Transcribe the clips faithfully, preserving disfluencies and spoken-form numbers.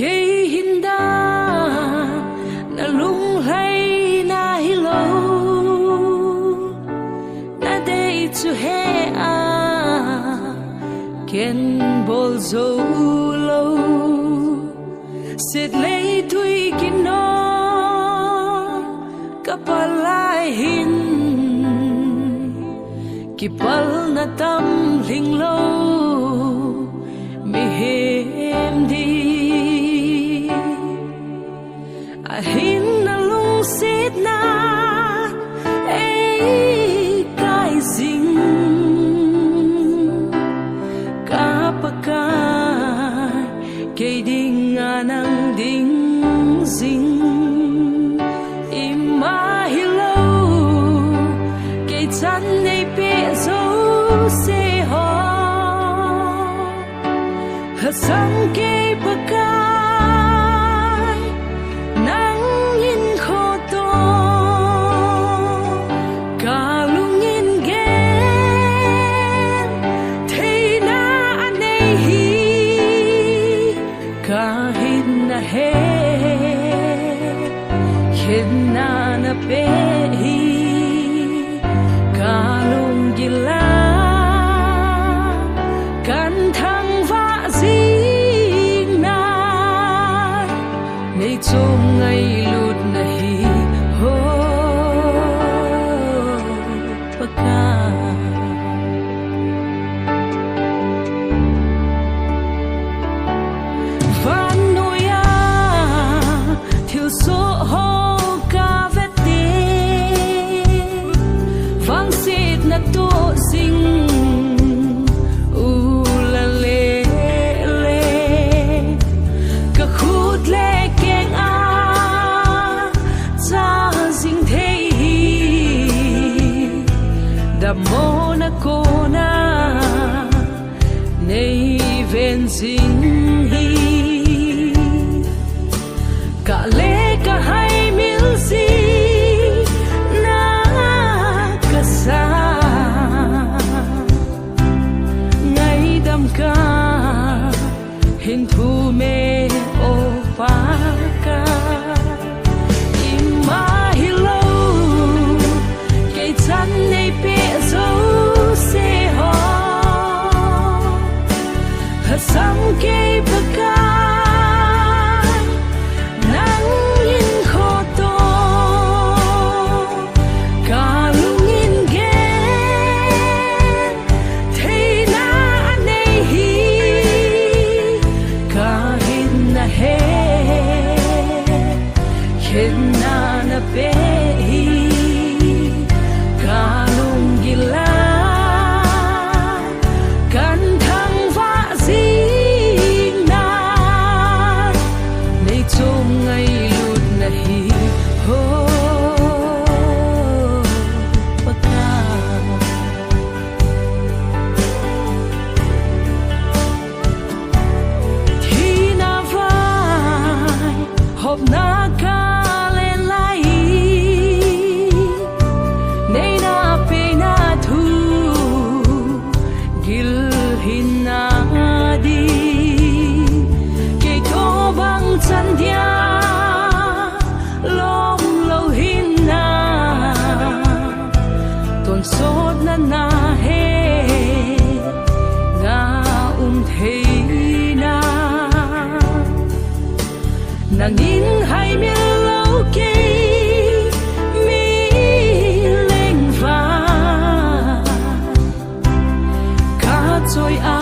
Kei hin dan na lunglhaina hilou, na dei chu he a ken bol jou lou. Sitlei tui kinong ka pal lai hin, kipalna tam lhing lou mihem ding. Ahin na lungsetna ei kai jing, ka Pakai, kei dinga nang ding jing. Ima hilou, kei chan nei peh jouse ho, lhasam kei Pakai, nang in khoto, ka lung in gen, theina anei hi, ka hin na he, khenna na peh hi, ka lunggil a kan thangvah jing nai, nei chom ngailutna hi ho Pakai. Vannoiya thilsoh ho ka vete, vangsetna toh jing u la le le, ka khut le keng a cha jing thei hi, damlouna kona nei ven jing hi. Kah le ka haimil jing na ka sa, ngaidam ka hin thum e o Pakai. Ima hilou, kei chan nei peh jouse ho, lhasam kei Pakai, nang in khoto, ka lung in gen, theina anei hi, ka hin na he, khenna na peh hi, ka lunggil a kan thangvah jing nai, nei chom ngailutna hi ho Pakai. Thina vai hopna ka len lai, neina peina thu gil hin na ding, kei toh bang chan dia lom lou hin na, tonsotna na he nga um thei na. Nang in haimil lou kei mi leng va, ka choi a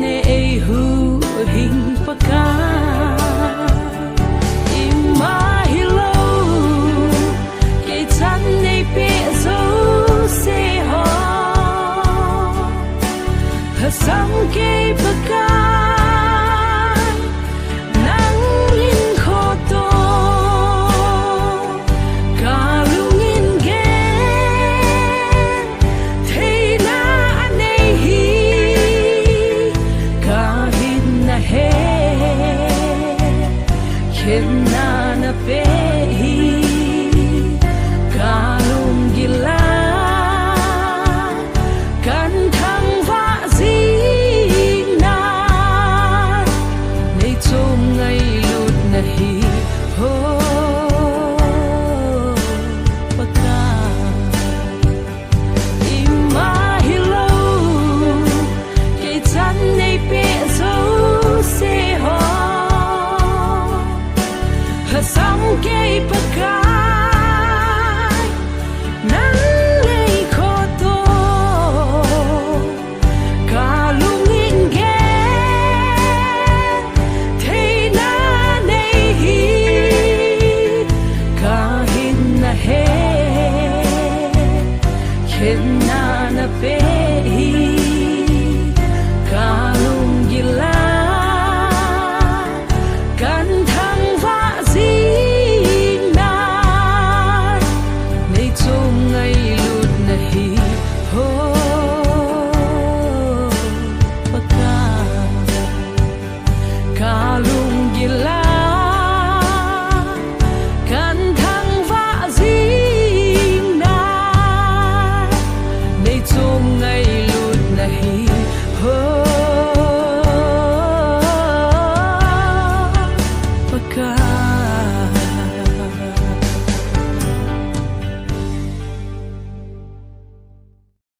nei huhhing Pakai. Ima hilou, kei chan nei peh jouse ho, lhasam kei Pakai, nang in khoto, ka lung in gen, theina anei hi, ka hin na he, khenna